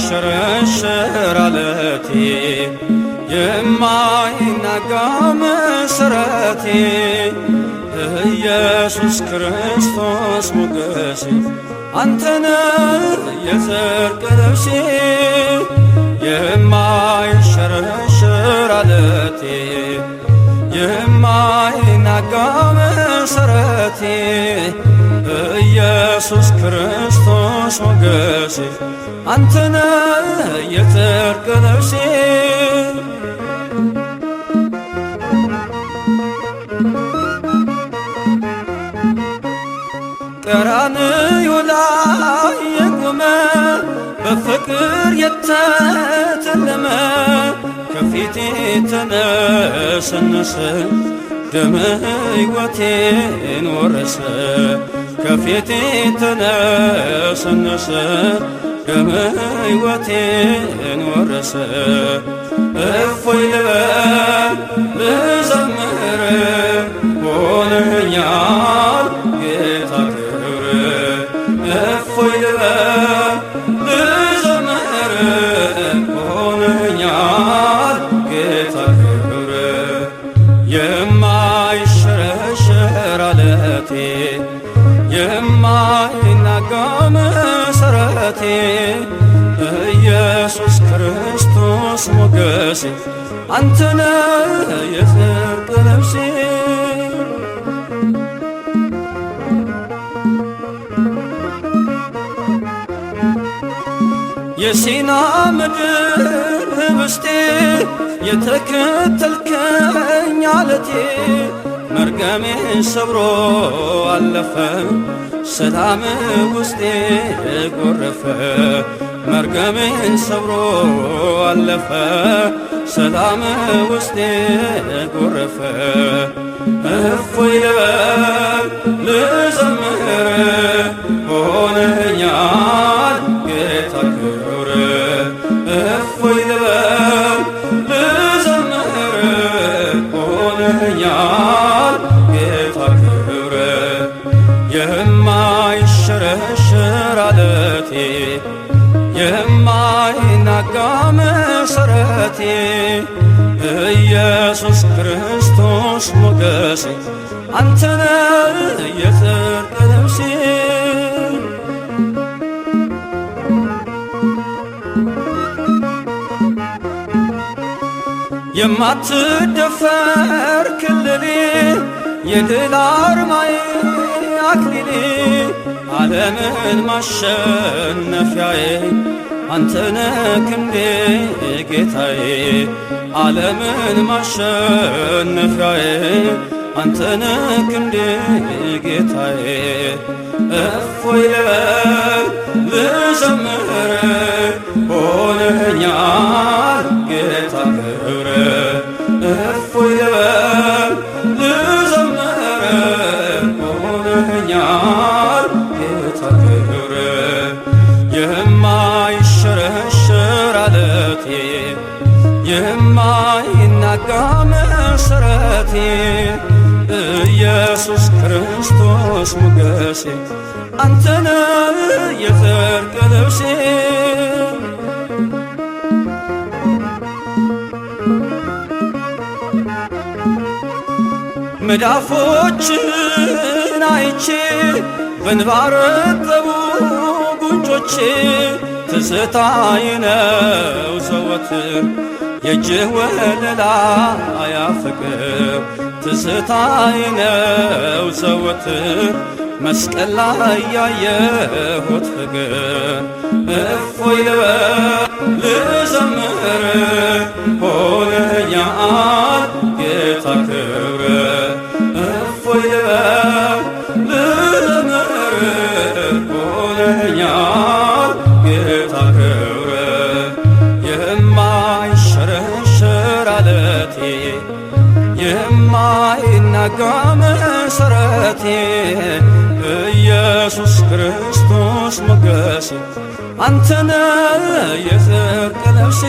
የማይሸረሸር አለቴ የማይናጋ መሰረቴ ኢየሱስ ክርስቶስ ሞገሴ አንተነህ የጽድቅ ልብሴ። የማይሸረሸር አለቴ የማይናጋ መሰረቴ ኢየሱስ ክርስቶስ ሞገሴ አንተነህ የጽድቅ ልብሴ። ቀራንዮ ላይ የቆመ በፍቅር የተተለመ ከፊቴ ተነሰነሰ ደመ ሕይወቴን ወረሰ ከፊቴ ተነሰነሰ ደመ ሕይወቴን ወረሰ። እፎይ ልበል ልዘምር ሆነኛል ጌታ ክብር። እፎይ ልበል ልዘምር ሆነኛል ጌታ ክብር። የማይሸረሸር አለቴ የማይናጋ መሰረቴ ኢየሱስ ክርስቶስ ሞገሴ አንተነህ የጽድቅ ልብሴ። የሲና ምድር ህብስቴ የተከተልከኝ አለቴ መርገሜን ሰብሮ አለፈ ሰላም ውስጤ ጎረፈ መርገሜን ሰብሮ አለፈ ሰላም ውስጤ ጎረፈ። እፎይ ልበል ልዘምር ሆነኛል ጌታ ክብር። እፎይ ልበል ልዘምር ሆነኛል ጌታ ክብር። የማይሸረሸር አለቴ የማይናጋ መሰረቴ ኢየሱስ ክርስቶስ ሞገሴ አንተነህ የጽድቅ ልብሴ። የማትደፈር ክልሌ የድል አርማዬ አክሊሌ ዓለምን ማሸነፊያዬ አንተነህ ክንዴ ጌታዬ ዓለምን ማሸነፊያዬ አንተነህ ክንዴ ጌታዬ። እፎይ ልበል ልዘምር ሆነኛል ጌታ ክብር። እፎይ ልበል ልዘምር ሆነኛል ጌታ ክብር። የማይሸረሸር አለቴ የማይናጋ መሰረቴ ኢየሱስ ክርስቶስ ሞገሴ አንተነህ የጽድቅ ልብሴ። መዳፎችን አይቼ በእንባ ረጠቡ ጉንጮቼ ትዝታዬ ነው ዘወትር የእጅህ ወለላ ያ ፍቅር ትዝታዬ ነው ዘወትር መስቀል ላይ ያየሁት ፍቅር። እፎይ ልበል ልዘምር ሆነኛል ጌታ ክብር። እፎይ ልበል ልዘምር ሆነኛል የማይናጋ መሰረቴ ኢየሱስ ክርስቶስ ሞገሴ፣ አንተነ የጽድቅ ልብሴ።